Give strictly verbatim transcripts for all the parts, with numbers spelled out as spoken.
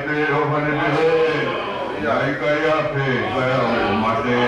Pē ʻo fane pehē, ʻikai ʻa pē, ʻikai ʻa ʻo mate.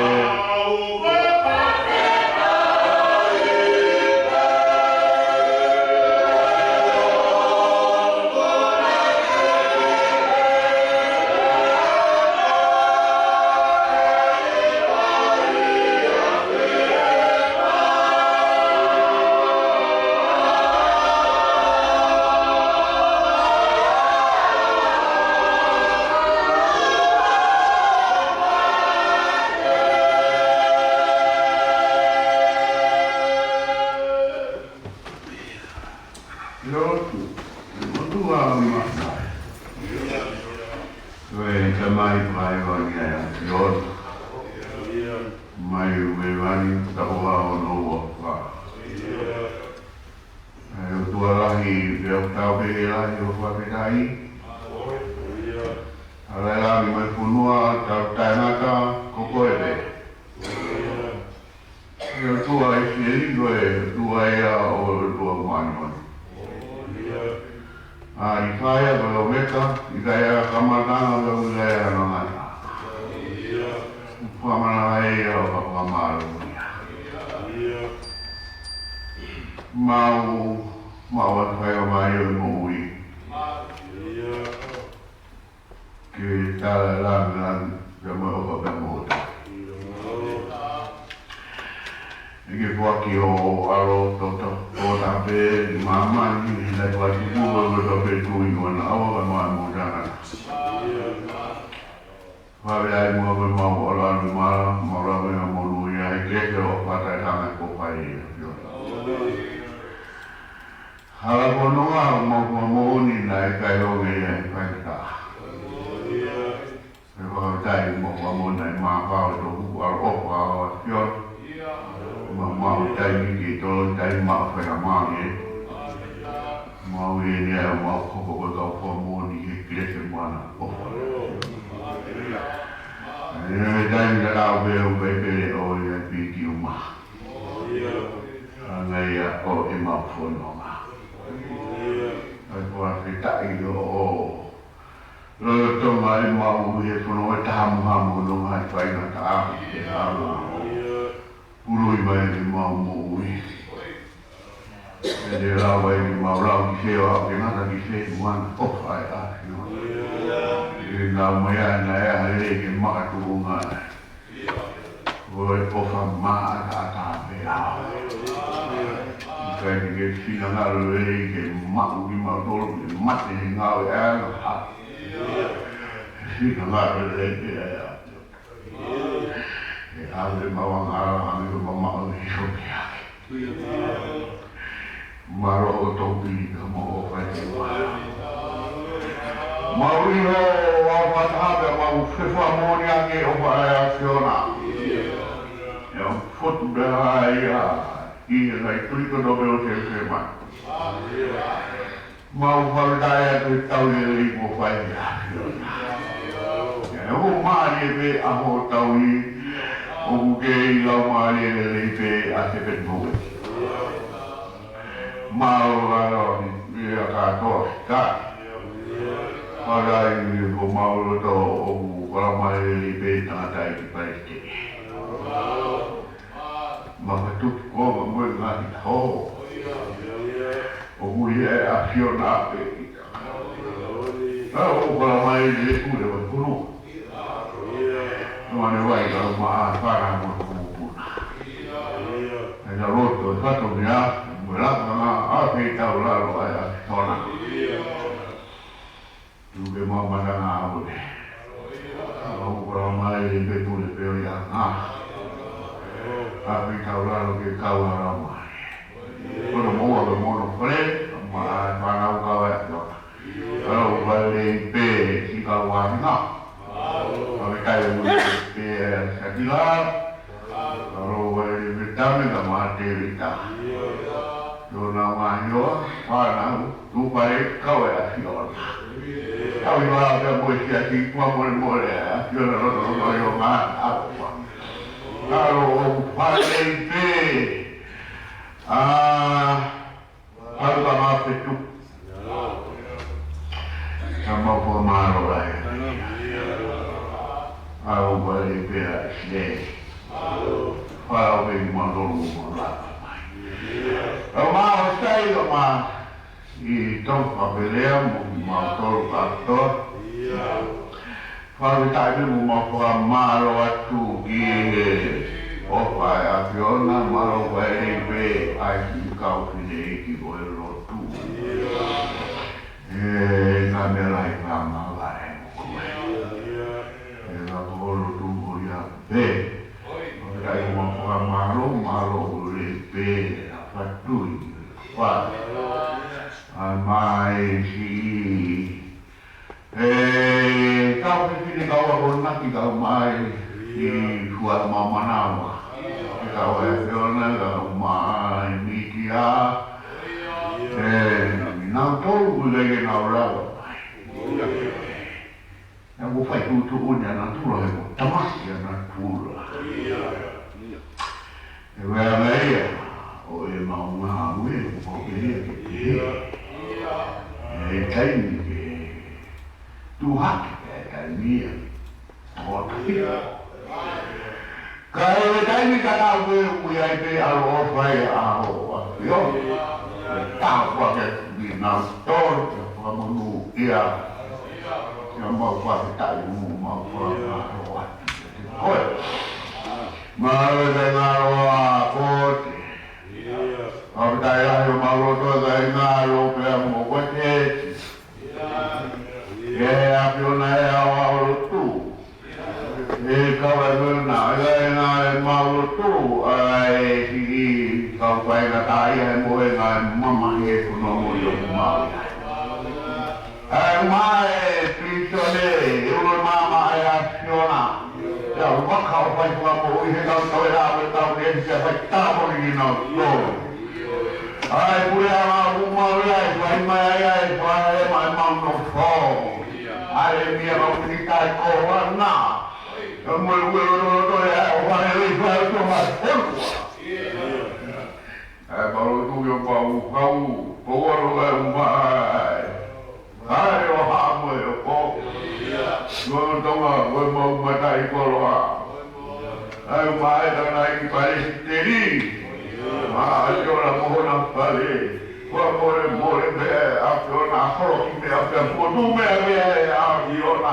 Lotu, lotu ā mā. Ko e Tamai, ko e ʻEiki, ko e ʻAlo. Mai ʻo mai vani, takoa ʻo noa ka. ʻE ʻOtua lahi, pea ʻoku tau pehē lahi ʻo fakafetaʻi. ʻAlā e langi mo e fonua, tau taʻengata, ko koe pē. ʻE ʻOtua ʻIsileli, ko e ʻOtua ia ʻo e ʻOtua māʻoniʻoni. ʻA, ʻIsaia ko e ʻOmeka, ʻIsaia kamataʻanga, ko e ʻIsaia ngataʻanga. Fakamālō ia, ʻo fakamālō ia. Mau, mau ʻoatu e faingamālie ʻo e moʻui ke tala e langilangi, pea mo e ʻofa pea mo e ʻofa. ʻEiki, foaki ho ʻAlo, toto, tokotaha pē ʻi māmani, naʻe fakatupu, ko e tokotaha pē tui ʻi hono ʻao, kae ʻumaʻā mo e tangata. Fakaʻamu ai muʻa ko e mau ʻalu ʻi māmani, mau lau e monūʻia, ʻEiki, ke ʻofa atu e tangata ko Faia. Hala ko hono ʻuhinga, mau fakamoʻoni naʻe ʻikai ʻoange ia ʻi he faingataʻa. ʻE fakafetaʻi, mau fakamoʻoni naʻe maʻu ʻe he ʻOtua ʻa e ʻofa ʻa e ʻAfiona. Mau maʻu taimi ke tolo taimi maʻu faingamālie. Mau ʻi heni ʻo mau hoko ko e kau fakamoʻoni he kelesi mo hono ʻofa. ʻE taimi tatau pē ʻoku pehē pē ʻo ia piti uma. ʻA ia ʻoku ʻi he mau fononga. ʻOku fakafetaʻi ʻo lolotonga ʻemau ʻi he fononga ʻi he taha mo ha fononga ʻi he faingataʻa ʻi he ʻaho. Pului mai ʻemau moʻui. ʻE te lau ai ke mau lau ki fē ʻo aʻu ke ngata ki fē mo hono ʻofa ʻa e ʻAfiona. ʻE lau mai ʻa e ngaahi ʻaho lelei ke makatuʻunga ai. Ko e ʻofa maʻataʻatā pē ʻaʻau. ʻIkai ke finangalo lelei ke maʻu kimautolu ke mate he ngāue ʻa e angahala. Finangalo lelei pē ʻa e ʻAfiona. ʻE ʻave mau angahala hangē ko ʻemau maʻu ʻi he ʻoku ʻikai. Mālō hoʻo tokoni ka mo hoʻo fai ke maʻu. Mau ʻi ho ʻao fakataha pea mau fefakamoʻoni ʻaki e ʻofa ʻa e ʻAfiona. ʻE ʻoku fotu pē ʻa ia ʻi he ngaahi tui kotoa pē ʻoku teuteu mai. Mau fakafetaʻi atu he tauhi lelei kuo fai ʻe he ʻAfiona. ʻE ʻoku mālie pē ʻa hoʻo tauhi, ʻoku kei laumālie lelei pē ʻa Sepenitope. Mau ʻalu ʻi he kātoa fita. Pea ʻi he ko mau loto ʻoku kalaumālie lelei pē tangataʻeiki palesiteni. Makatuʻunga mo e ngaahi taʻu. ʻOku ʻi he ʻAfiona pē ʻi he. ʻOku kalaumālie lelei pule ʻo e kunu. Nō ane vai ka uma ʻa e fana mo e kunu. ʻE na loto e fatongia, mo e lakanga, ʻa e kei tau lalo ʻa e ʻAfiona. Tuku ke mau mananga ʻo ne. Mau kalaumālie pē pule pē ʻo ia ngā. ʻA e kei tau lalo ke kau ʻa e laumālie. Ko hono moʻua ko e mono fale, ma ʻa e fānau kau ʻa e ʻAfiona. Kalaumālie pē ki he kau ʻa e ngā. ʻA e kei tau lalo pē ʻa e sakila. Kalaumālie pē Tame ka mo Tēvita. Ko honau ngaahi hoa, fānau, tuʻu pale kau ʻa e ʻAfiona. Kau ʻi vā pea mo e siasi kuo mole mole ʻa e ʻAfiona lotoloto ʻi he ngaahi ʻaho. Kalaumālie pē. ʻA, ʻalu ka mā fetu. Ka mau fakamālō ai. ʻAlu ʻo fai pē ʻa e sile. Fai ʻo pē ki mautolu mo lava mai. Ka mau sai ka ma i tofa pelea mo mautolu kātoa. Fakafetaʻi mo mau fakamālō atu ki he ʻofa ʻa e ʻAfiona, mālō ʻa e lelei pē ʻa e kau fineʻeiki ʻo e lotu. ʻE, ka mea lahi ka mavahe mo koe. ʻE, ka ko e lotu ko ia pē. Fakafetaʻi mo mau fakamālō, mālō ʻa e lelei pē ʻa e fatui. Fa. ʻA mai si ʻE, kau fefine kau akonaki kau mai ʻi fua mau manava. ʻE kau ʻAfiona kau mai mītia. ʻE, nautolu ʻoku ʻikai ke nau lava mai. Naʻa ku fai tuʻutuʻuni ʻa natula he ko e tamasiʻi ʻa natula. ʻE, ʻa e meʻa ia, ʻo e mau ngāue, ʻoku pau ke ia ke pehē. ʻE, taimi ke tuʻu hake, ʻe, taimi ia. ʻO tahi. Ka ʻi he taimi tatau pē ʻoku ʻi ai pē ʻaloʻofa ʻa e ʻAfiona. ʻE, tāpuaki atu kiate kinautolu, ke fakamonūʻia. Ke mau fakafetaʻi mo mau fakamālō atu. Ko e. Mālō e kāinga ʻa Kote. Fakafetaʻi lahi ʻo mau loto e kāinga ʻa Lope mo Kote. ʻE ʻAfiona ʻe ʻa ʻo lotu. ʻE kau ʻAfiona, ʻe kāinga ʻa mau lotu, ʻa e siʻi kau kāinga taʻi ʻa e mohenga ʻe mamahi e puno mo i o mau. ʻAi mai, Pisone, ʻe ulo mama ʻe ʻAfiona. ʻE au vaka ʻo fai fakamoʻui he kau tau e rā, ʻe kau ke ʻi ai ke fai tāponi kinautolu. ʻAi, pule ʻa ngā uku mau ia, ʻe fai mai ai, ʻe fai mai mau nofo. ʻAi, mia mau ni kai ko wana. Ka mo e ue loto loto ia, ʻo fai lei fai o tō mai, ʻe ua. ʻAi, mau lotu ki o pau, kau, pau alo ʻe uma ai. ʻAi, ʻo ha mo e ʻo ko. Lolotonga, ko e mau mataʻi koloa. ʻAi, ʻo mai tana i ki Palesiteni. Ma, ʻa te ora mo hona fale. Kua mole mole pē ʻa ʻAfiona, holo ki meʻa pē, kuo tu meʻa pē ʻa ʻAfiona.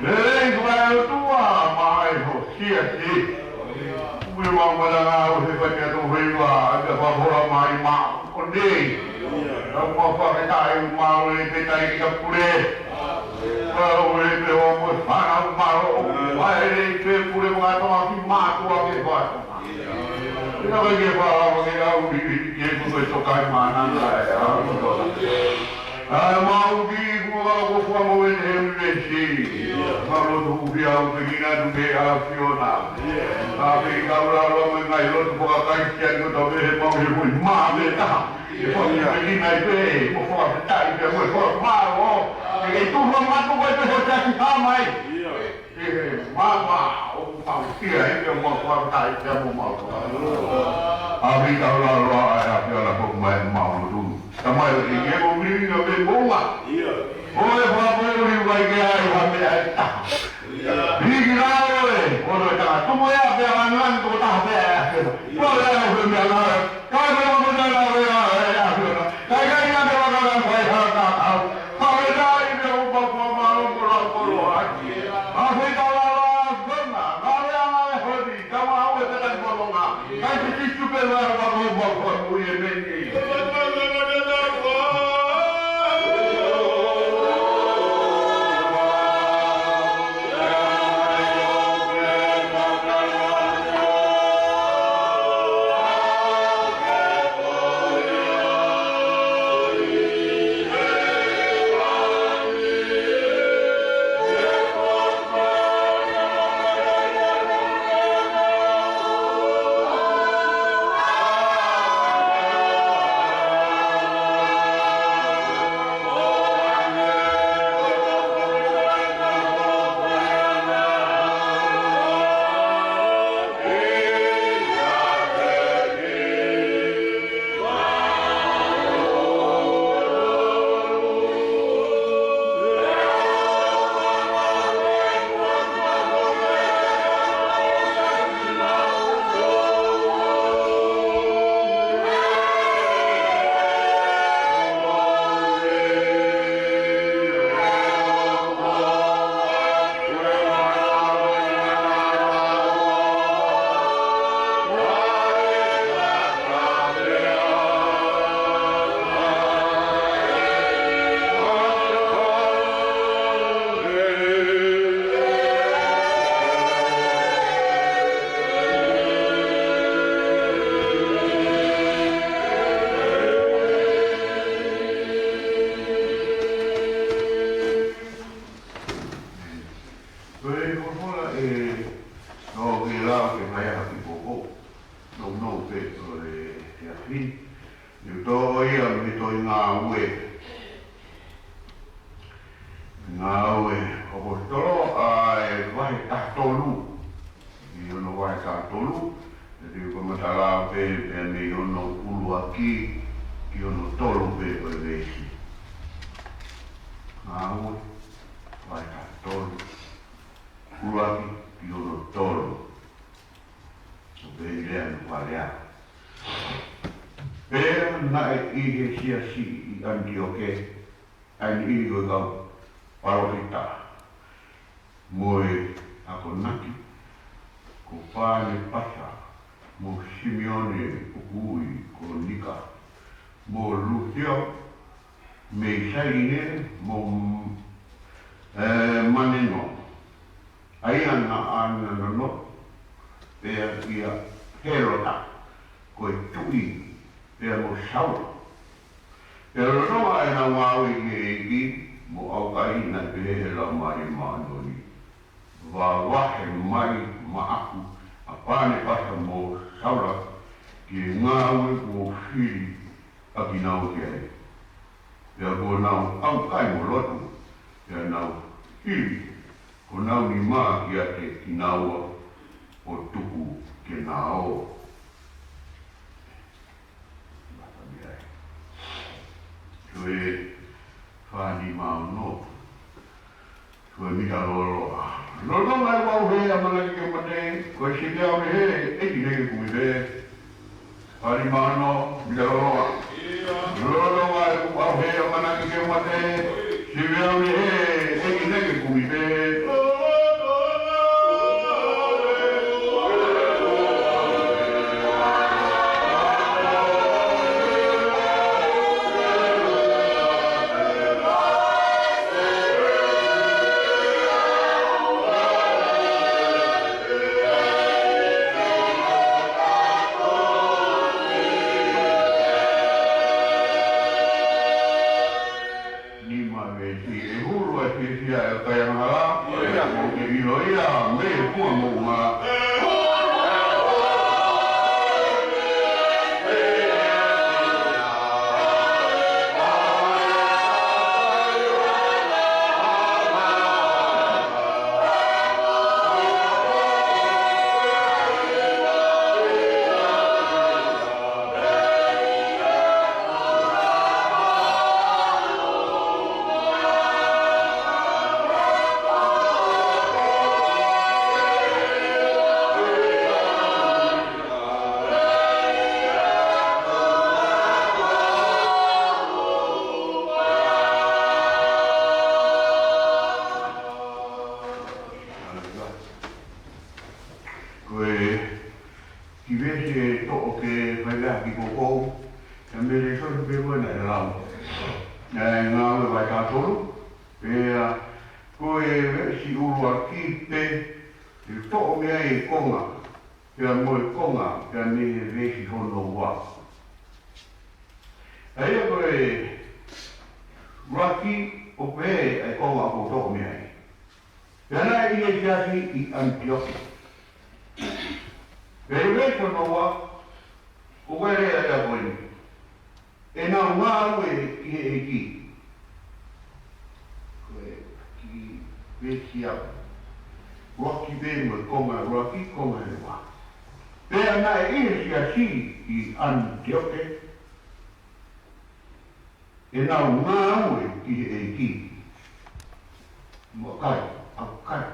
Lelei ko e ʻOtua, mai ho siasi. Ui mau malanga ʻo he fai atu heiva, ʻa te fakahola mai ma, ʻo nei. Ka mau fakafetaʻi mau le te tai ki ka pule. Ka ʻo le pe o mo e fana mau, ʻa e le pe pule mo atoa ki mātua ke fai. Ina mai ke fala mo ke au ui, ke ko e tokai mana e au. ʻAi, mau ki kua ka ko fua mo e te he ui le si. Mau lotu ki au pe ki na tu ke ʻAfiona. ʻA pe ki kau la lo me ngai lotu ko ka kai ki a ni ko tau he mau he ui ma me taha. ʻE fua ki pe ki na i pe, mo fua pe tai pe mo fua ma o. ʻE ke tu fua ma tu ko e pe ho te aki ha mai. ʻE mama, ʻoku mau kia, ʻe ke mau fakafetaʻi kia mo mau. ʻAfio ʻi he taulauloa ʻa e ʻAfiona ko mai mau lotu. Tamai ʻoku ke ko mili na me moua. ʻO e fakamoʻui vai ke ai ha meʻa ʻe taha. Hiki lao ē, ko e tangata tumu ē ʻa pea ngangani toko taha pē ʻa e ʻAfiona. Ko e ʻAfiona meʻa lao ē. Kai meʻa mo na lao ē ʻa e ʻAfiona. Kai kai na meʻa lao ē ʻa e ʻAfiona. Fakafetaʻi meʻa ʻoku mau fakamālō ai. ʻAfio ʻi he taulauloa ʻa e ʻAfiona, ngāue ʻa e holi, tau ngāue pē taʻefononga. Kai te Sīsū pē meʻa ʻoku mau fakamui e meni. Ngāue. Ngāue ʻAposetolo, ʻa e vahe taha tolu. ʻI hono vahe taha tolu, ʻe te u kamata lau pē, pea mei hono ʻuluaki ki hono tolu pē ʻo e veesi. Ngāue, vahe taha tolu, ʻuluaki ki hono tolu. ʻO pehē lea ʻa e fakalea. Pea naʻe ʻi he siasi ʻi ʻAniteoke ʻa e niʻihi ʻo e kau palōfita, mo e akonaki, ko Panepasa, mo Simione ʻoku ui ko Nika, mo Lusio, mei Sailini, mo, ē, Maneno, ʻa ia naʻa na nofo pea kia Hēlota ko e tuʻi, pea mo Saula. Pea lolotonga ʻenau ngāue ʻi he ʻEiki mo ʻaukai, naʻe pehē ʻe he Laumālie Māʻoniʻoni: Vavahe mai maʻaku ʻa Panepasa mo Saula ki he ngāue kuo u fili ʻa kinaua ki ai. Pea kuo nau ʻaukai mo lotu, pea nau hili honau nima kiate kinaua ʻo tuku ke na ō. Ko e fā nima ono. Ko e mita lōloa. Lolotonga ʻeku ʻauhē ʻamanaki ke u mate, ko e sivi au lehē, ʻEiki naʻa ke kumi pē. Fā nima ono, mita lōloa. Lolotonga ʻeku ʻauhē ʻamanaki ke u mate, sivi au lehē, ʻEiki naʻa ke kumi pē. Nima veesi ʻe hulu ʻa e fiefia ʻa e kai angahala, ʻo ke ʻilo ia mei he funga moʻunga. Ko e kiʻi veesi ʻe toʻo ke fai lea ki he ʻaho ni, ka mei he lēsoni pē ko ē naʻe lau. Naʻe Ngāue vahe taha tolu, pea ko e veesi ʻuluaki pē, ʻe toʻo mei ai e konga, pea mo e konga, pea mei he veesi hono ua. ʻA ia ko e ʻuluaki ʻoku pehē ʻa e konga ʻoku ou toʻo mei ai. Pea naʻe ʻi he siasi ʻi ʻAniteoke. Pea ʻi he veesi hono ua, ʻoku ʻi ai e lea ko eni: ʻEnau ngāue ki he ʻEiki. Ko e kiʻi veesi ia. ʻUluaki pē mo e konga ʻuluaki, konga ʻe ua. Pea naʻe ʻi he siasi ʻi ʻAniteoke ʻenau ngāue ki he ʻEiki. Mo kai, ʻaukai.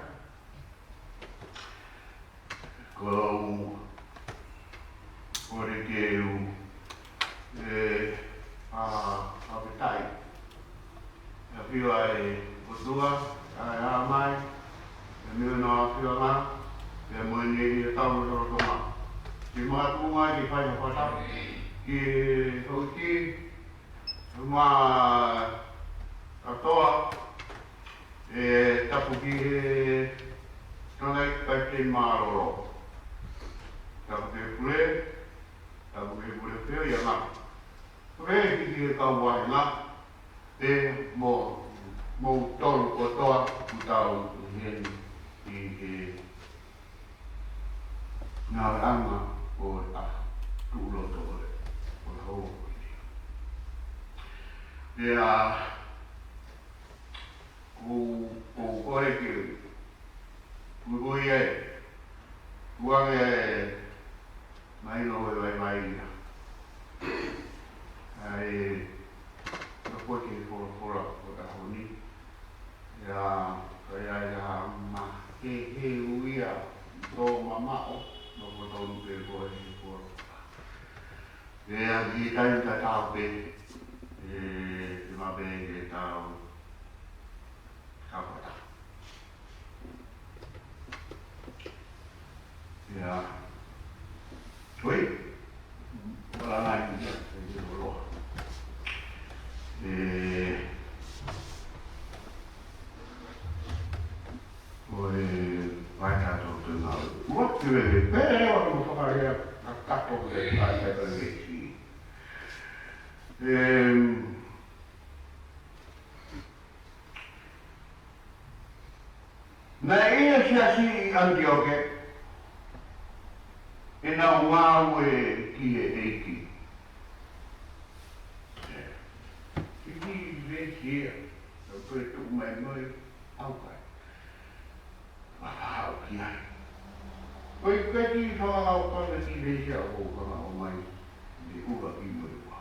Ko u, ko e ke u, ē, ʻa, ʻa petai. ʻA e ʻafio ʻa e ʻOtua, ʻa e ʻAmai, ʻa e meʻa ʻo e ʻafioʻanga, pea mo ʻene ʻi he tau lolotonga. Ke makatuʻunga ke fai ha fakatapu ki he houʻeiki, mo e kātoa, ʻe tapu ki he tangataʻeiki Kapiteni Mālōlō. Tapu ki he pule, tapu ki he pule feohiʻanga. Pea ki he kau vāhenga, pea mo, mo kimoutolu kotoa ʻoku tau ʻi heni ʻi he ngāueʻanga ʻo e ʻaho tuʻuloto ʻo e, ʻo e hou. Ia, ko, ko, ko e ke, ko, ko ia e, ko ange e, mai no e vai vai ia. Ai, no ko ke folofola, ko ka honi. Ia, ko ia ia ma, ke he uia, to mamao, no ko tonu ke ko e folofola. Ia, ʻi he taimi tatau pē, ʻe, te ma pē ke tau kapata. Ia. Toi. Wala ngai ia, ʻe, ʻe, ʻe, Ko e vaitau tau te ngau. Ua te ve, pere wa mo fakalea, ka kato ke ka te ka le si. Em, naʻe ʻi ai e siasi ʻi ʻAnitioke, ʻenau ngāue ki he ʻEiki. Ē, ki he ʻEiki ia, ʻo toe tuʻu mai mo e ʻaukai. Fakahau ki ai. Ko e keki fakahau ka me ki le sia o ka ma o mai. Ni uka ki mo e ua.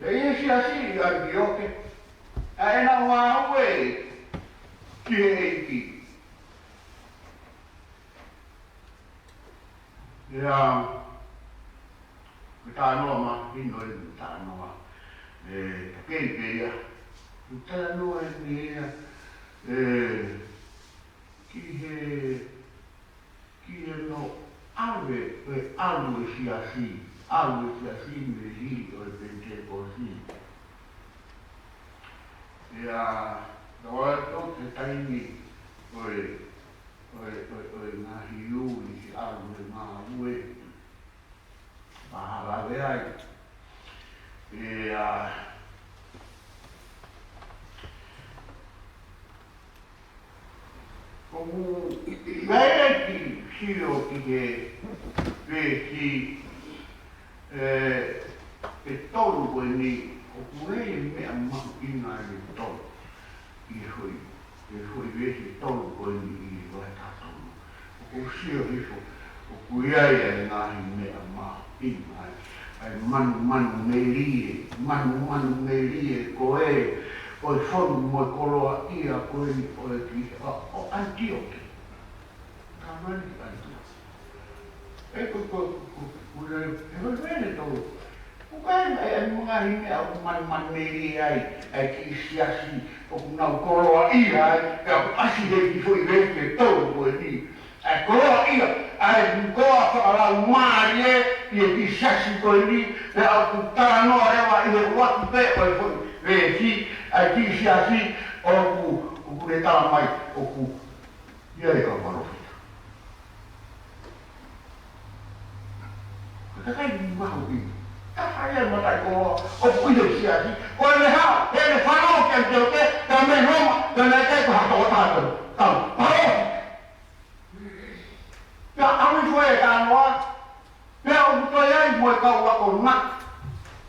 Ia ʻi he siasi ʻi ʻAnitioke. ʻA ʻenau ngāue ki he ʻEiki. Ia, ko e talanoa ma, ʻi no e talanoa. Ē, takei pē ia. Ko e talanoa eni ia. Ē, ki he, ki he no ʻave, ʻe ʻalu e siasi, ʻalu e siasi mei he hili ʻo e Penitekosi. Ia, no atu he taimi ʻo e ʻo e, ʻo e, ʻo e ngaahi ui ki ʻalu he ngāue. Mahalo ʻe ʻi ai. Ia, ʻoku ou ʻai ke sio ki he veesi ʻe, ʻe tolu ko eni, ʻoku ʻi ai e meʻa mahuʻinga ʻe tolu ʻi he foʻi, ʻi he foʻi veesi ʻe tolu ko eni ʻi he vahe taha tolu. ʻOku ou sio hifo, ʻoku ʻi ai e ngaahi meʻa mahuʻinga ai. ʻA e manu, manumelie, manu, manumelie ko ē, ʻo e fonu mo e koloaʻia ko eni ʻo e ki, ʻo, ʻo ʻAnitioke. Ka mani ʻAnitioke. ʻE ko, ko, ko, ko, ko, e, e, e, e, e, tau. Ko e, e, e, ngaahi meʻa ʻoku man, manumelie ai, ʻa e kiʻi siasi, ʻoku nau koloaʻia ai, ka ʻoku ʻasi he kiʻi foʻi veesi ʻe tolu ko eni. ʻA e koloaʻia, ʻa e koloa fakalaumālie, ʻi he kiʻi siasi ko eni, pea ʻoku talanoa leva ʻi he ʻuluaki pē ʻo e foʻi veesi, ʻa e kiʻi siasi, ʻoku, ʻoku ne tala mai, ʻoku ʻi ai e kau palōfita. Ko e kakai mahuʻinga. Ka ʻi ai e mataʻikoloa ʻoku ʻi he siasi, ko e meʻa, he ne fanongo ki ʻAnitioke, ka mei Loma, ka naʻe ʻikai ko ha tokotaha tau, tau, palōfita. Pea ʻalu hifo e talanoa, pea ʻoku toe ʻi ai mo e kau akonaki.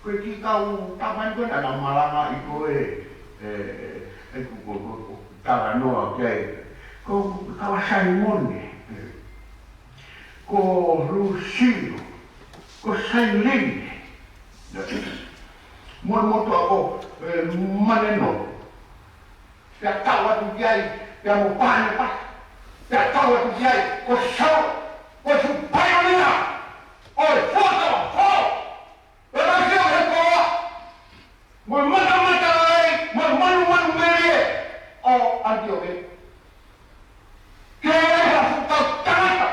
Ko e kiʻi kau tamani ko ē naʻa nau malangaʻi ko ē, ē, ē, ē, ko, ko, ko, ko, talanoa ki ai. Ko e kau ʻa Saimone, ē. Ko Lusilo, ko Sailine. Mo, mo e motuʻa ko, ē, Maneno. Pea tau atu ki ai, pea mo Panepasi. Pea tau atu ki ai, ko Saulo, ko e fuʻu paionia ʻo e fuakava holo. Pea naʻe sio he koa, mo e matamata ai, mo e manumanumelie ʻo ʻAnitioke. Ke ʻi ai ha fuʻu kau tangata.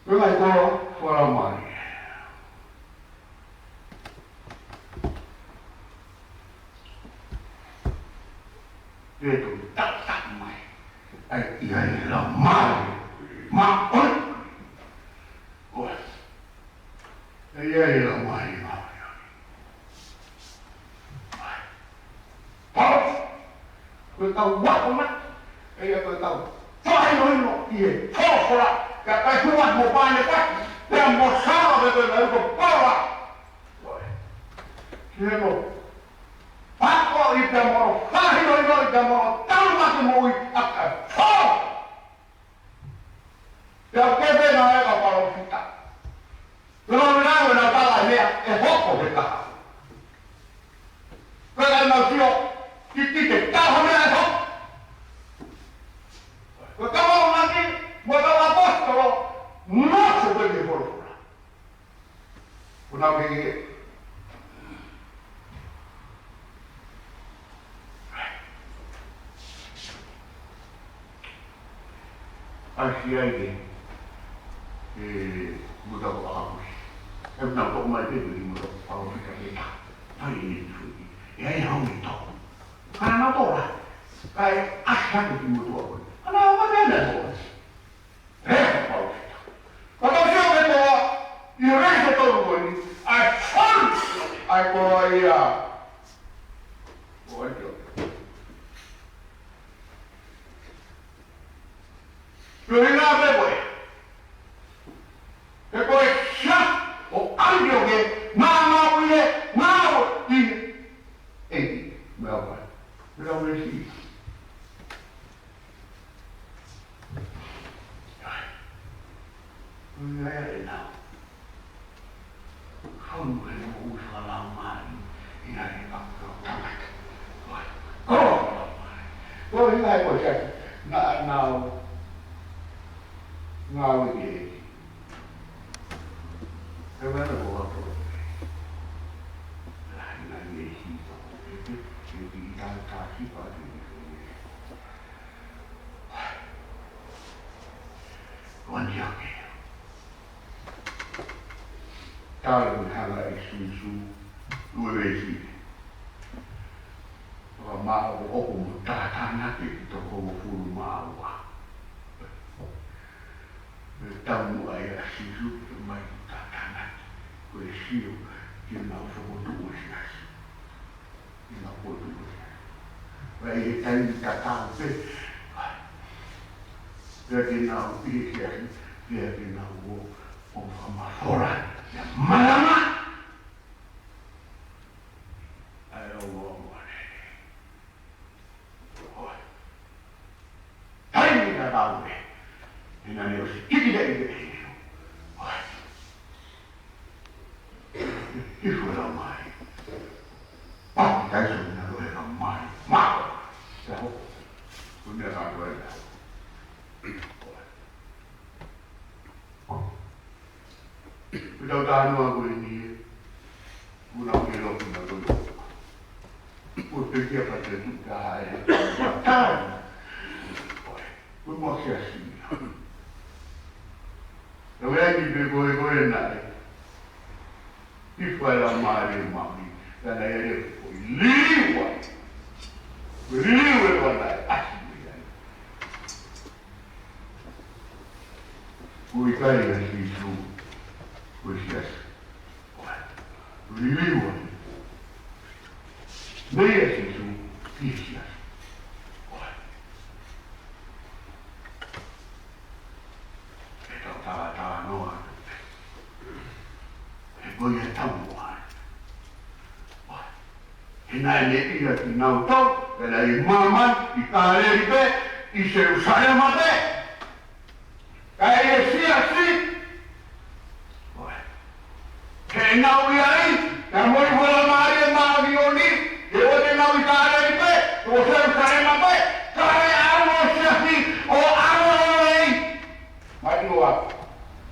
Ko e ngaahi koloa fakalaumālie. Pea toki taʻutaʻu mai. ʻAi, ʻi ai e laumālie māʻoniʻoni. ʻOi. ʻAi, ʻi ai e laumālie māʻoniʻoni. Pau, ko e kau akonaki, ʻa ia ko e kau fakahinohino ʻi he folofola, ka kai hua mo Panepasi, pea mo Saulo, pea ko e kau ko Paula. He ko, pako i te mono, fahi no i te mono, tau ma te moʻui, ʻa ka fo. Te au ke pena e ka palōfita. Te nau nau e nau tala e meʻa, ʻe hoko he kaha. Ko e ka nau sio, ki ki te taha meʻa ʻe hoko. Ko e ka mau naki, mo e ka ʻapositolo, mo se ko e ke folofola. Ko nau ke ke. ʻAsi ai ke, e, muta ko ʻapusi. E muta ko mai ke, muta ko ʻapusi ka ke ta. Ai, e, e, e, ai hau me tau. Ka na tola. Ka e ʻasi ake ki mutu ʻapusi. Ana, ʻo mate na tola. Resa pau. Ka tau sio ke toa, i resa tolu ko ni, ʻa e fon, ʻa e ko ia. Ko ai tio. Pio hinga me koe. He ko e sia, ʻo ʻai tio ke, ngā ngā uie, ngā uie. Ei, meʻa koe. Meʻa koe si. Ko ia e nau. Fonu he moʻui fakalaumālie, ʻi ai e kapu tangata. Ko ia, ko ia e moʻui. Ko ia e ko ia, na, nau, ngāue ke eki. He mena ko atu. Lahi na i e si. Ke ki i tā tā si pa ki. Ko Antiake. Talu e hanga ʻe Sīsū, ʻo e veesi. Fakamaʻopoʻopo mo tātānaki ki he toko hongofulu mā ua. Ko e taumuʻa ia ʻa Sīsū ke mai tātānaki. Ko e sio ki heʻenau fokotuʻu ʻo e siasi. Ina potu. Vai e taimi tatau pē. Pea ke nau pīkia, pea ke nau ō, ʻo fakamafola, ia malama. ʻAi ʻo ua ua ne. Oi. Taimi tatau pē. Ina ne ʻosi kiki te i te. Oi. Hifo e laumālie. Paki Taiso ina lo e laumālie. Mako. Ia ho. Ko e meʻa kātoa ia. Ko e tau tānoa ko eni. Kuna ke lo kuna ko lo. Ko e pekia ka te tu ka hae. Tāi. Ko e. Ko e moa siasi. Ka wea ni pe ko e ko e naʻe. Hifo e laumālie maʻu ni. Ka naʻe ʻi ai e ko e liliu ai. Ko e liliu e ko e naʻe ʻasi mei ai. Ko e kai ʻa Sīsū. Ko e siasi. Liliu ai. Mei ʻa Sīsū, ki he siasi. Ko e. Ke tau talatalanoa. He ko ia tau moa. Ko e. He naʻe meʻa ia kinautolu, pea naʻe ʻi māmani, ʻi Kāleli pē, ʻi Selūsalema pē. Ka ʻi he siasi, ʻo e. He naʻa nau ʻi ai, naʻa mo i Laumālie Māʻoniʻoni, he ʻoua te nau ʻi Kāleli pē, ʻo Selūsalema pē, ka ʻi he ʻalu ʻo e siasi, ʻo ʻalu ʻo e. Mai ʻo ʻalu.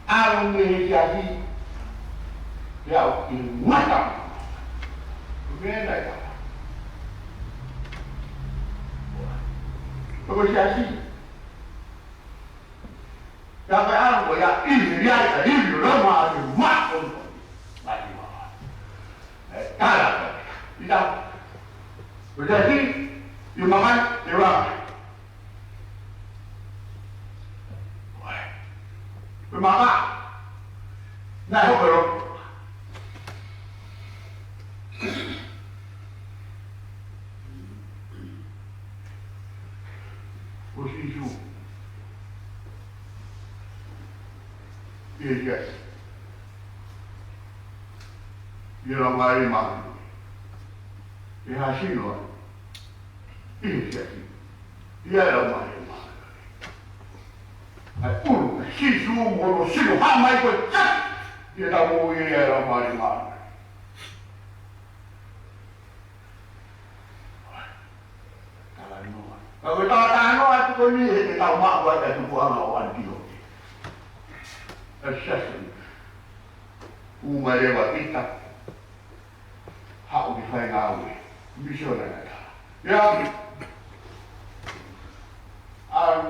ʻAlu mei he siasi, ia ʻo ki ngata. Ko e meʻa ia. Ko e siasi. Ka ke ʻalu ko ia, ʻi he ia, ʻi he Laumālie Māʻoniʻoni. Māʻoniʻoni. ʻE tala ko ia. ʻI ta. Ko ia ki, ʻi maka, ʻi maka. Ko ia. Ko maka. Naʻe hoko lo. Ko Sīsū. ʻIo, ʻio. ʻIo, Laumālie Māʻoniʻoni. Pea sino ai ʻi he siasi, ʻi he Laumālie Māʻoniʻoni. ʻAi ʻulu ʻa Sīsū mo hono sino hā mai ko e siasi, ʻi heʻetau moʻui ʻi he Laumālie Māʻoniʻoni. Talanoa. Ka ko e talanoa atu ko eni heʻetau maʻu ai ʻa e tupuʻanga ʻo ʻAniteoke. ʻA e siasi. ʻUma leva ʻa Pita, haʻu ki faingāue, misiona ʻa Pita. ʻIo. ʻAlu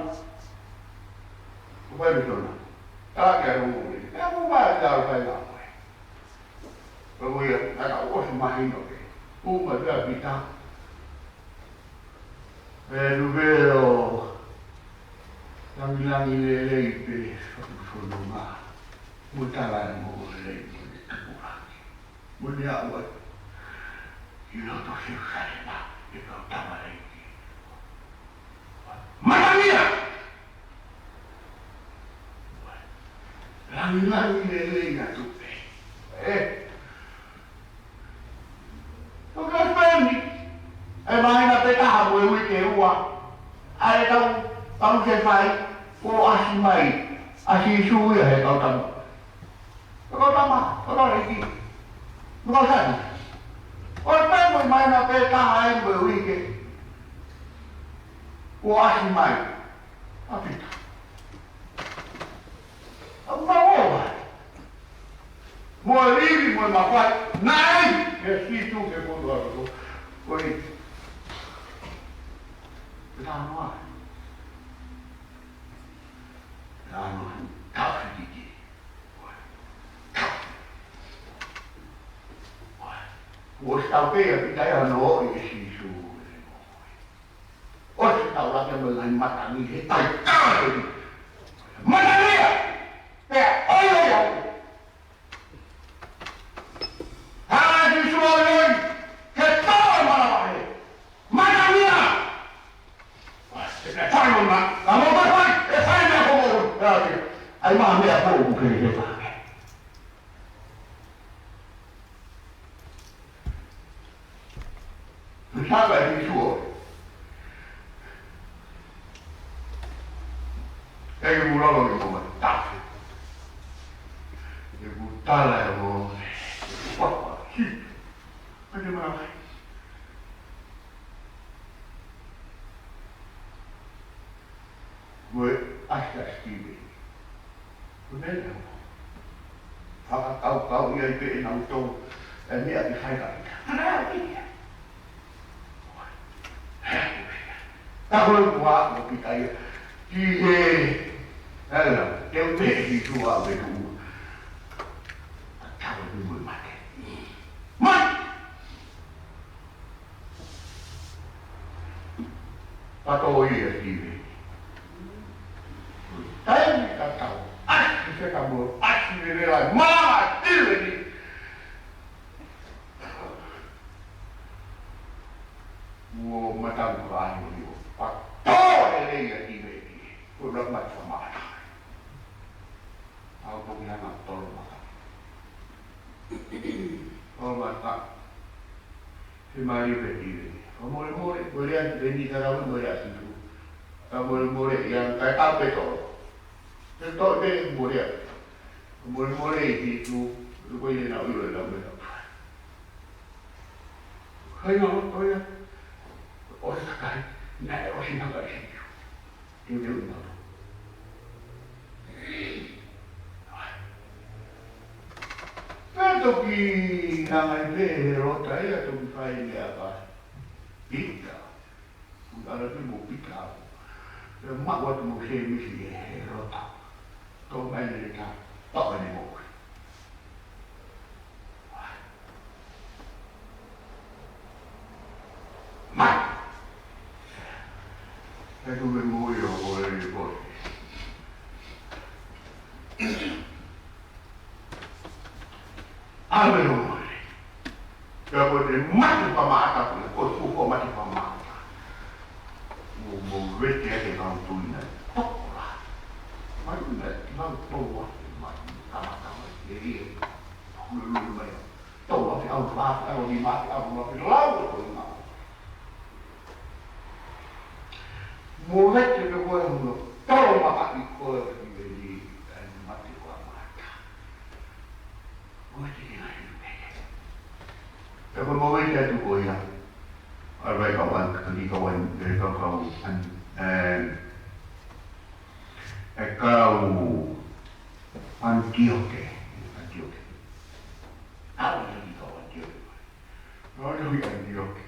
ʻo fai misiona. Talaʻi ʻa e ongoongolelei. ʻIo, ʻuma ʻa Pita ʻo faingāue. Pea ko ia, naʻa ku ʻosi mahino pē. ʻUma pē ʻa Pita. Pea ʻalu pē ʻo langilangi lelei pē, fakafononga. Mo tala ʻa e ongoongolelei mo ʻene tupulaki. Mo ʻene aʻu ai ʻi loto Selusalema, ʻe kau tamaliki. Matamia! Langilangi lelei atu pē. ʻE. Ko e fēfē ni? ʻE māhina pē taha mo e uike ʻe ua. ʻAi ʻetau palusefai, kuo ʻasi mai ʻa Sīsū ia he kau tama. Ko e kau tama, ko e kau laiki. Ko e kau sani. ʻOku pē mo e māhina pē taha ai mo e uike. Kuo ʻasi mai ʻa Pita. ʻA mau ova. Mo e ivi mo e mafai, naʻe ʻi ai ʻa Sīsū he potu ʻa loto. Ko e, ko e talanoa. Talanoa. Tau fitiki. Kuo ʻosi tau pē ʻa Pita ia ʻo noʻo ʻi he Sīsū. ʻOsi tau laka mo e ngaahi matangi he taitala pē. Matangi ia! Pea ʻoiʻoi au. Hā Sīsū ʻoiʻoi, he tau manavahē. Matangi ia! ʻE fai mo na, ka mo fai, ʻe fai meʻa ko mo, ʻe ake. ʻAi ma meʻa ko ʻoku ke he fai. Saka Sīsū ʻo. ʻE ke mulalo ni mo ma tafe. ʻE ku tala ʻe mo. Papa, hi. Ane mara. Mo e ʻasi ʻa Sitive. Ko e meʻa ia. Fakakaukau ia ʻi pē ʻenau tō. ʻE meʻa ke fai ka Pita. Hana ia. Ka ko e kua mo Pita ia. Ki he. Ala, te u te i tua me tu. Tau ni mo mate. Mai! Pato ia Sitive. Taimi ka tau. ʻAsi se ka mo, ʻasi lelei, mā Sitive ni. Mo matamu ka ahi o ni o. Pato lelei ia Sitive ni. Ko la mata mata. Au toki hanga tolo mata. Tolo mata. He mali pe tive. Ka mole mole, mole atu pe ni ka rau mole atu tu. Ka mole mole ia, ka ka pe tolo. Pe tolo pe mole atu. Ka mole mole i tu, ko i le na ulo na mole atu. Hai na loto ia. ʻOsi kakai, naʻe ʻosi na kai si. Teuteu ʻi mato. Pea toki hanga ʻe Herota ia toki fai meʻa ka Pita. Kuo ala pē mo Pita. Pea maʻu atu mo Sēmisi ʻe Herota. Tō mai lelei ka, tō mai mo. Mai! He ko e moʻui ʻo e pō. ʻAve ʻo moʻui. Pea ko e mate pamaʻata ko e, ko e fuʻu mate pamaʻata. Mo, mo vete ake kau tuina. Tokola. Mai una, kau toa, mai, kamata mai, e ia. Lulu mai. Tau ake, ʻAho fā, ʻaho nima, ʻaho nima, ʻaho nima. Mo vete pe ko e huna, tau maka i ko e veni, ʻa e mate ko e mata. Mo vete ke ngai peke. Pe ko mo vete atu ko ia. ʻAi vai ka wan, ka ni ka wan, pe ka kau, an, eh, e kau Antioke, Antioke. ʻAi vai ka wan Antioke. Nō nō i Antioke.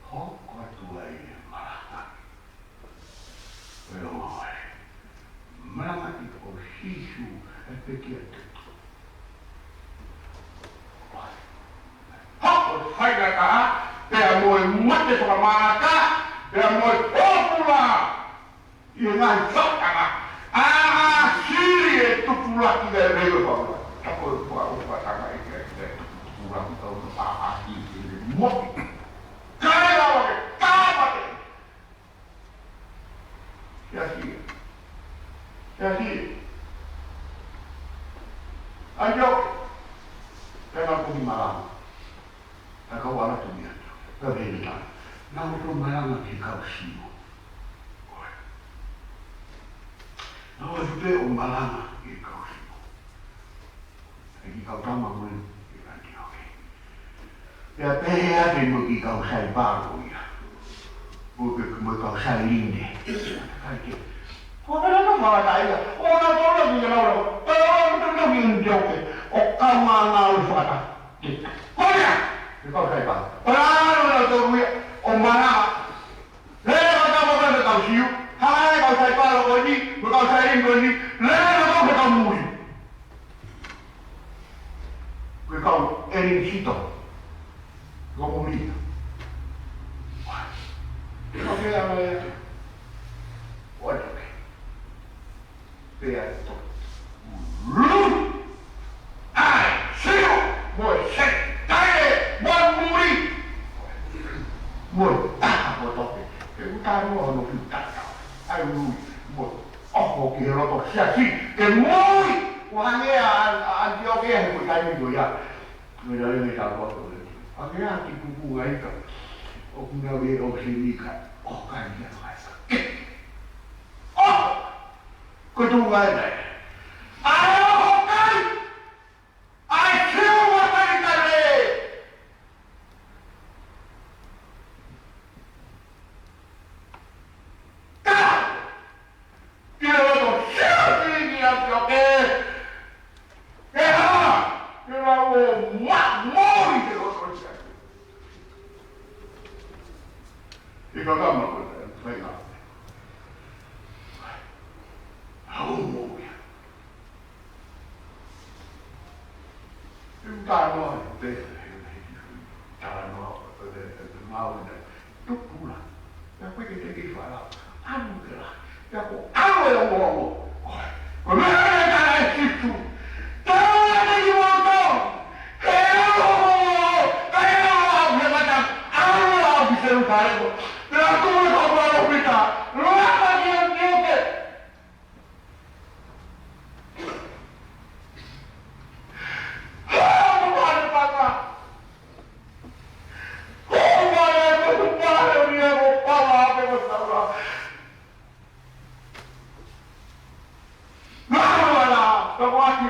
Hoko atu ai e malanga. Pea ʻoku malanga ʻi ʻo Sīsū e pekia te. Hoko faingataʻa, pea mo e mate fakamālō, pea mo e pōpula. ʻI he ngaahi fakaʻanga, ʻa, ʻa, sili e tupulaki ʻa e lele pau. Tako e pua o patanga i ke, ke tupulaki tau no ʻa, ʻa, i, i le moʻi. Kae lava ke tāmate. Siasi. Siasi. Antioke. Pea ko e malanga. Ka kau ala tu ia. Ka veni la. Nau to malanga ki he kau Siu. Nau atu pē ʻo malanga ki he kau Siu. ʻE ki kau tama mo e ki Antioke. Pea pehē ake mo e ki kau Saipalo ia. Mo e ki, mo e kau Sailine. Kai ke. Ko e meʻa naʻa nau fakataha ia. ʻO nau tō nau ki he lau lau. Pea ʻo nau tō nau ki Antioke. ʻO kau ngā ngāue fakataha. Ko ia, ʻi he kau Saipalo. Pea ʻalu nautolu ia, ʻo malanga. Lele kau tama ko e kau Siu, hanga e kau Saipalo ko eni, mo e kau Sailine ko eni, lele nautolu ki he kau muli. Ko e kau ʻElinisitō, ko e kau muli. Ko e kau Saipalo ia. What? Pea to. Lu! ʻAi, Siu! Mo e Setaile! Mo e muli! Mo e taha ko toke. Ke uta mo hono ki tata. ʻAi, lui. Mo e ʻoho ki he loto siasi. Ke muli! Ko hangē ʻa, ʻa, ʻa Antioke he ko e taimi ko ia. Mo e nau e me tau ko ia. Hangē ʻa e kiʻi kupu ngaika. ʻOku nau e ʻo se nika. ʻO kai ia ngaika. ʻO! Ko e tuʻu ngai nai. ʻAi ʻo kai! ʻAi kiu ʻo kai kai le! Ka! Ki he loto siasi ki Antioke! Ke hā! Ke lau ʻo ma-, moli ke loto siasi. ʻI ka kama ko e fai na. Hau mo ia. ʻI ka noa ʻi pē, talanoa, ʻe, ʻe, ʻe, ngāue na. Tupula. Pea ko e ke teke i fala. Anu ke la. Pea ko anu e ongo ongo. Ko e meʻa ʻe ka e kitu. Tala te ki moto. Ke anu ongo ongo. Ka e anu au he mata. Anu au ki Selusalemo. Pea tu e kau ʻalu pita. Laka ki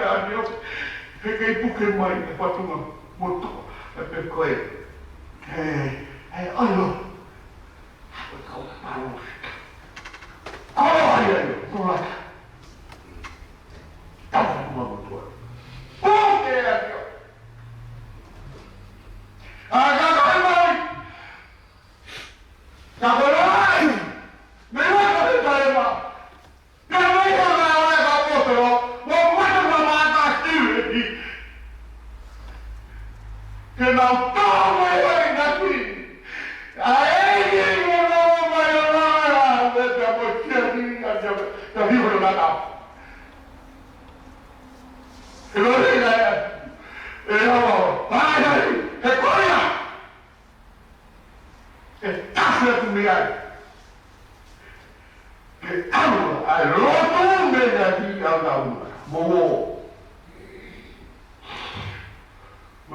Antioke. He kei puke mai e fatunga motuʻa, ʻe pe ko e, ʻe, ʻe, ʻai lo. Ko e kau palo. Ko e ai ai, ko la. Tau ma motuʻa. Puke ai. ʻA ka ko e mai. Ka ko e mai. Me la ka e mai. Ka mai ka ngāue ʻa e kau ʻaposetolo, mo mata ma mata Siu ʻi. Ke nau tau mai ai na ki. ʻA e ki mo nau mai o la, me te mo sia ki, ka sia, ka ki mo nata. E lo le na, e lo, mai ai, e ko ia. ʻE tafe atu mei ai. Ke ʻalu ʻa e lotu mei ai ki ʻAunauna. Mo ō. Mo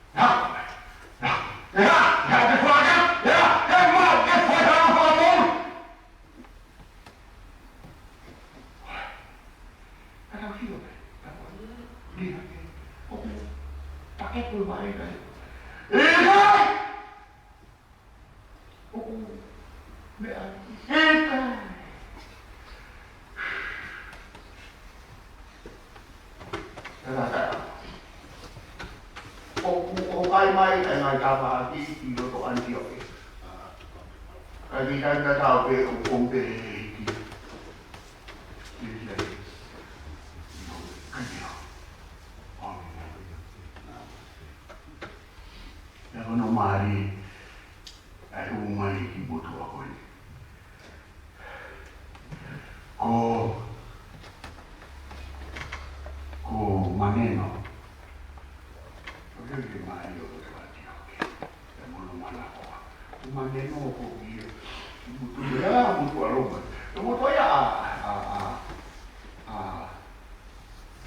ʻEā, ʻeā, ʻeā, ʻeā, te fuaka, ʻeā, ʻeā, ma, te fuaka, fuaka mou. Ka tau sio pē, ka tau sio pē. ʻOku pakepu mai kai. ʻIkai! ʻOku meʻa ʻikai. Tangata. ʻOku ʻohake mai ʻa e ngaahi tafaʻaki ʻi loto ʻAnitioke. Ka kiʻi tangata pē ʻoku pē hiki. Ka ʻi ai. ʻA hono mālie ʻa e ʻū ngaahi kiʻi motuʻa ko eni. Ko, ko Maneno. Ko e kiʻi mālie ʻo e motuʻa ʻAnitioke. ʻE mono mana koa. Ko Maneno ko ia. Motuʻa ia, motuʻa Loma. ʻE motuʻa ia ʻa, ʻa, ʻa, ʻa,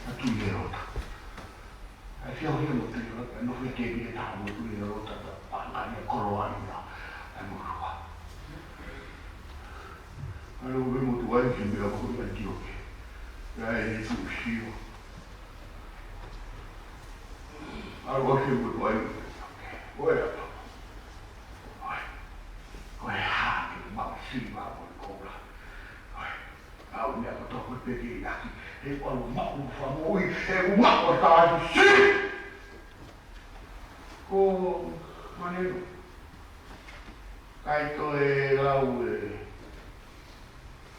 ʻa Tuʻiheolota. ʻA e fiha ʻo ia mo Tuʻiheolota, nofo ia he tēpile taha mo Tuʻiheolota, pea paʻanga ia koloa ia ʻa e motuʻa. ʻAlu e motuʻa ia ki he meʻa ko ia ʻAnitioke. Pea ʻi he tuʻu sio. ʻAlu e motuʻa ia ki ʻAnitioke. ʻOi, ʻa papa. ʻOi. ʻOi, hā, ke maʻu siliva mo e koula. ʻOi. ʻAu meʻa kotoa ko e peke ʻaki, he ʻoku ʻalu maʻu fakamoʻui, he ʻoku maʻu ʻa e kātasi. Ko Maneno. ʻIkai toe lau e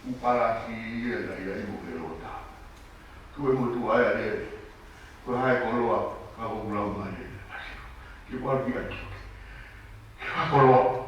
ʻū palasi ia naʻe ʻi ai mo Helota. Tuʻu e motuʻa ia lele. Ko e hā e koloa, ka ʻoku lau mai e palasi. Ke ʻalu ki ʻAnitioke. Ke fakakoloa.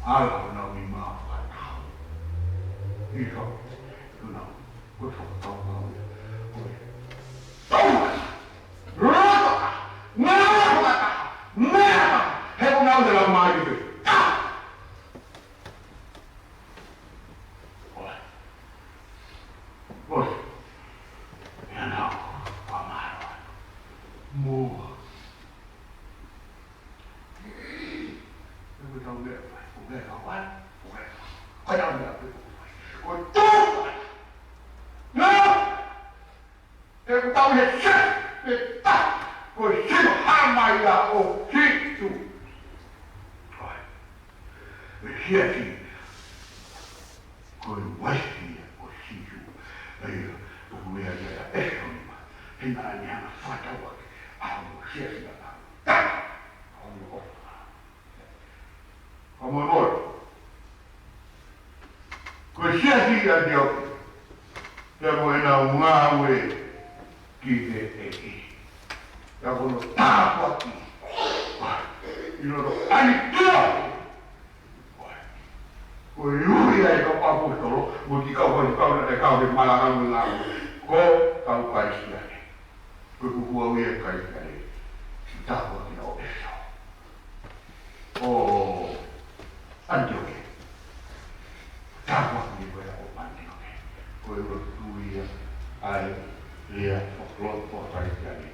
ʻAlu honau nima ʻo fakataha. ʻIo, ʻio, nau, ko e fakataha mau ia. Ko e tau. Loto ka. Ngā fakataha. Ngā. He ko nau te lau mai ki te. Ka. ʻOi. ʻOi. Ia nau, ʻoku mālō. Mo. Ko e tau meʻa, ko e meʻa, ko e, ko e tau meʻa, ko e tau meʻa. Nā! He ko e tau he se, he ta, ko e sino hama ia ʻo Sīsū. ʻOi. Ko e siasi, ko e uaifi ia ʻo Sīsū. ʻA ia, ʻoku meʻa ia ʻa ʻEfesō nima. He naʻa ne hanga fakatau ʻaki ʻa hono siasi ʻa ta. Ta! Hono ʻofa. Ka moe moe. Ko e siasi ʻAniteoke. Pea mo ʻenau ngāue ki he ʻEiki. Pea ko hono tāpuaki. ʻI loto ʻAniteoke. Ko e ui ʻa e kau ʻaposetolo, mo e kiʻi kau faifekau naʻe kau he malanga mo e ngāue. Ko e kau Kalisitiane. Ko e kupu ʻa e Kalisitiane. Tāpuaki ʻo ʻEfesō. ʻO ʻAniteoke. Tāpuaki ko ia ʻo ʻAniteoke. Ko e lotu ia ʻa e lea ʻo e kau Kalisitiane.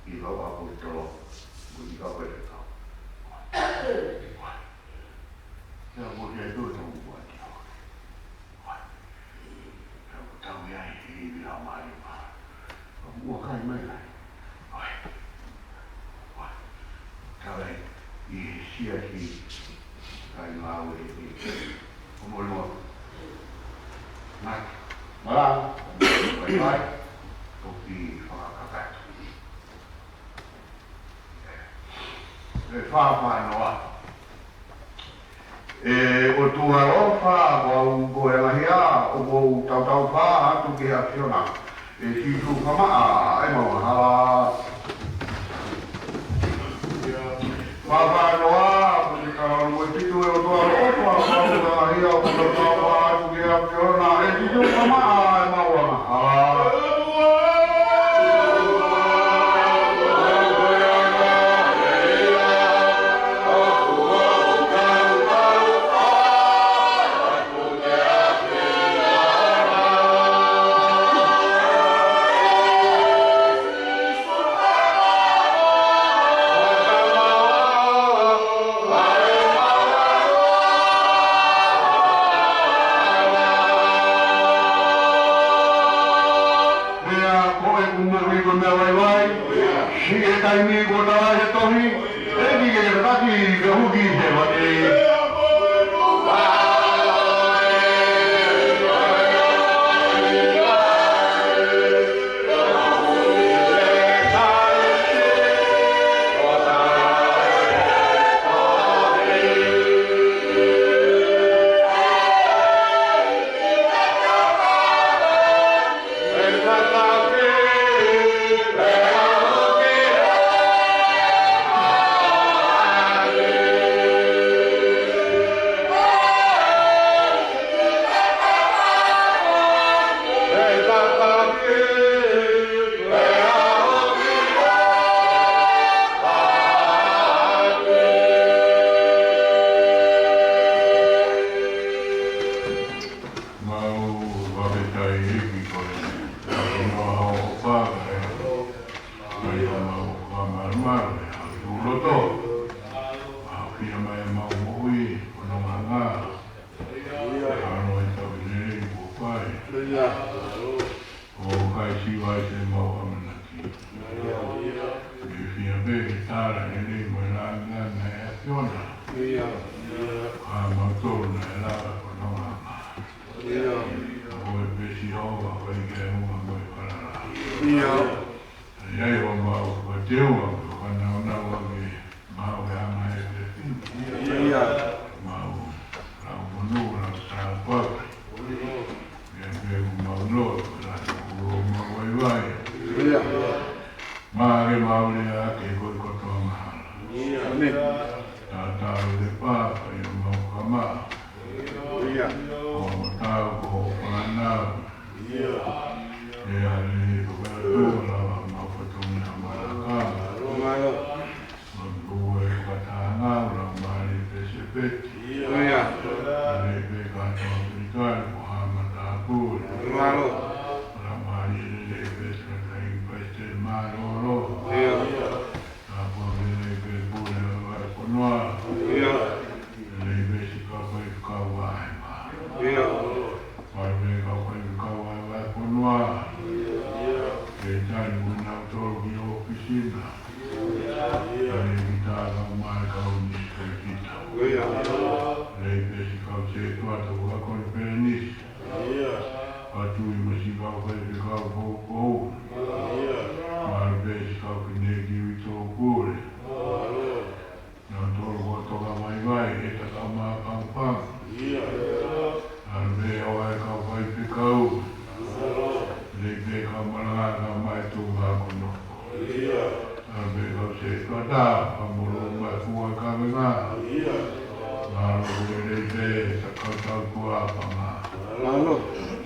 ʻI he kau ʻaposetolo, mo e kiʻi kau faifekau. Ia mo e tau tau ua ʻAniteoke. Ka ko tau ia ʻi he ivi lau mai ma. Ka ua kai mai lai. ʻOi. ʻOi. Tau ai ʻi he siasi kai ngāue ʻi. Ko mo noa. Ngati. Mala. Ko mo noa. Ko ki fakakakato. ʻE fāfā noa. ʻE ʻOtua ʻaloʻofa, ko au ko e lahi ʻa, ʻoku ou tautau fā atu ki he ʻAfiona. ʻE Sīsū Kamaʻa ʻemau angahala. Fāfā noa, ko e kalaunu e pitu ʻe ʻOtua ʻaloʻofa, ko au ko e lahi ʻa, ʻoku ou tautau fā atu ki he ʻAfiona. ʻE Sīsū Kamaʻa ʻemau angahala. Pea ko e kumu i ko meʻa vaivai, siʻi e taimi ko tala he tohi, ʻEiki ke ke taki ke huki he vate. Mau fakafetaʻi ʻEiki ko e, ʻa e ʻofa, ʻa e mau fakamalumalu, ʻa e loto. Mau fia mai mau moʻui, ko hono ngaahi. Hano e tau lelei kuo fai. ʻOku ʻikai siva ʻi he mau ʻamanaki. ʻE fia pē ke tala lelei mo e lāngilangi ʻa e ʻAfiona. Ka mau tolu naʻe lava ko hono ngaahi. Ko e pesi ʻo ʻofa ʻikai ke uma mo e falala. ʻA ia ʻoku mau fakateuʻa, ko e fānau nau ake, mau e ama e pesi. Mau lau monū, lau tāpuaki. Ia pē ʻoku mau lotu, lau ʻoku mau vaivai. Mā ke mau lea ke ko e kotoa mahalo. Tātā le papa, ia mau Kama. ʻIo. Ko hoʻo tau, ko hoʻo fānau. ʻIo. ʻE ʻAle, ko e ʻOtua, lava ʻemau fatongia malakama. Mālō. Ko e fakatahaʻanga ʻo e Laumālie Pesepeti. ʻIo. ʻAle pē kātoa ʻAfilika, ko Haʻa Matāpule. Mālō. Laumālie lelei pē Sātai Paisiteli Mālōlō. ʻIo. Tāpuaki lelei pē Pule ʻo e Vahefonua. ʻIo. Lelei pē siʻi kau faifekau vahehā. ʻIo. Fai pē kau faifekau ʻa e Vahefonua. ʻIo. Pea tali mo kinautolu ki ʻōfisi na. ʻIo. Lelei pē siʻi kau mai kau nisipelekita. ʻIo. Lelei pē siʻi kau sētuata ʻo e konifelenisi. ʻIo. Patui mo siʻi kau faifekau poupou. ʻIo. Mālō pē siʻi kau fineʻeiki uitou pule. Mālō. Nautolu ʻoku toka vaivai he takama pangapanga. ʻIo. Mālō pē ʻa e kau faifekau. Mālō. Lelei pē kau malanga, kau mai tuʻa ko nofo. ʻIo. Mālō pē kau sētuata, kau molo mai fua kavenga. ʻIo. Mālō lelei pē siʻi kau tautua panga. Mālō.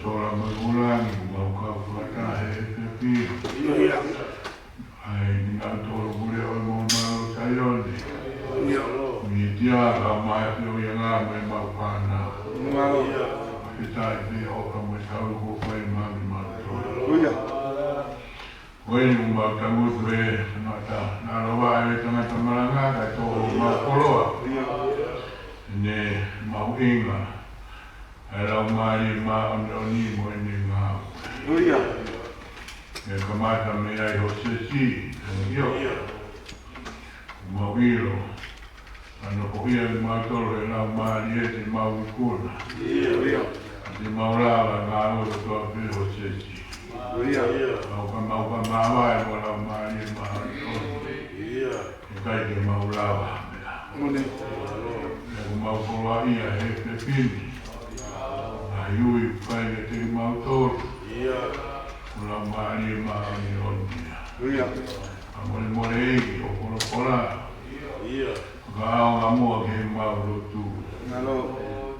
Sola mo e Langi, mau kau fakataha he efiafi ni. ʻIo. ʻAi kinautolu pule ʻo e Moʻunga ʻo Saione. ʻIo. Mītia, kau mai feohiʻanga mo ʻemau fānau. Mālō. Fakafetaʻi pē ʻofa mo e tauhi kuo fai maʻa kimautolu. ʻIo. Ko eni ʻoku mau tangutu he tangata, naʻa lava e tangata malanga kae tō homau koloa. ʻIo. Ne mahuʻinga ʻa e Laumālie Māʻoniʻoni mo ʻene ngāue. ʻIo. Ne kamata mei ai Hōsesi, ʻio. ʻIo. Mau ʻilo, ʻa e nofoʻia kimautolu ʻe he Laumālie te mau ikuna. ʻIo. Te mau lava ngāue ʻo toa pē Hōsesi. ʻIo. Mau ka, mau ka māvae mo e Laumālie Māʻoniʻoni. ʻIo. ʻIkai ke mau lava ha meʻa. Moʻoni. He ʻoku mau koloaʻia he efiafi ni. Ngaahi ui ʻoku fai kiate kimautolu. ʻIo. Ko e Laumālie Māʻoniʻoni ia. ʻIo. Fakamolemole ʻEiki ʻo folofola. ʻIo. Fakaʻaonga muʻa ke mau lotu. Mālō.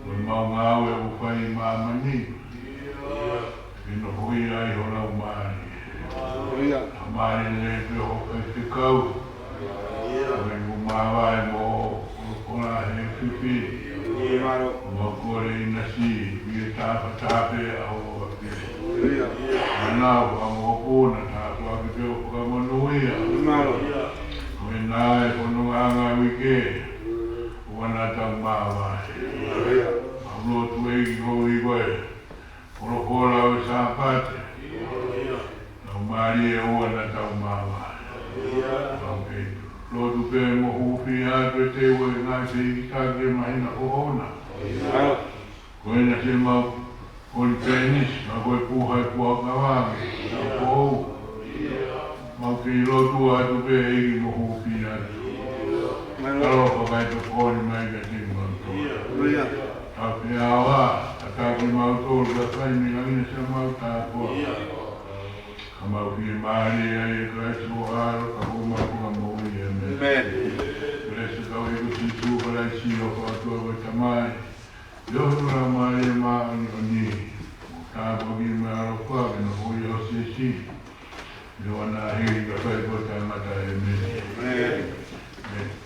Ko ʻemau ngāue ʻoku fai ʻi māmani. ʻIo. Ke nofoʻia ai ho Laumālie. ʻIo. Laumālie lelei pē ho faifekau. ʻIo. Ko e ʻoku māvae mo folofola he efiafi ni. ʻIo. Mālō. Mau kole ʻinasi, ʻi he tapa tape ʻa ho ʻapi. ʻIo. Manava mo puna, tāpuaki pē ʻo fakamonūʻia. Mālō. Ko e naʻe fononga anga uike, ʻoua naʻa tau māvae. ʻIo. Mau lotu ʻEiki koeʻuhi ko e folofola ʻo e Sāpate. Laumālie ʻoua naʻa tau māvae. Mau kei lotu pē mo hūfia atu e teu ʻo e ngaahi feituʻu ki he māhina ko ʻolunga. Ko ena siʻemau konifelenisi, ka ko e puha e puha kavake, ka ko u. Mau kei lotu atu pē ʻEiki mo hūfia atu. Mālō. Talofa kae tokoni mai kiate kimautolu. ʻIo. Tau pē ʻa e ʻOtua, tataki kimautolu, ka kai mi langi na siʻemau tāpuaki. Ka mau fiemālie ai ʻe Kalaisi ho ʻAlo, ka ko homau Fakamoʻui. ʻĒmeni. ʻĒmeni. Kelesi ʻa hotau ʻEiki ko Sīsū Kalaisi, ʻofa ʻa e ʻOtua ko e Tamai, feohi ʻa e Laumālie Māʻoniʻoni, mo e tāpuaki mo e ʻaloʻofa ke nofoʻia ho siasi, ʻoua naʻa hili kae fai kuo taʻengata. ʻĒmeni. ʻĒmeni. ʻĒmeni.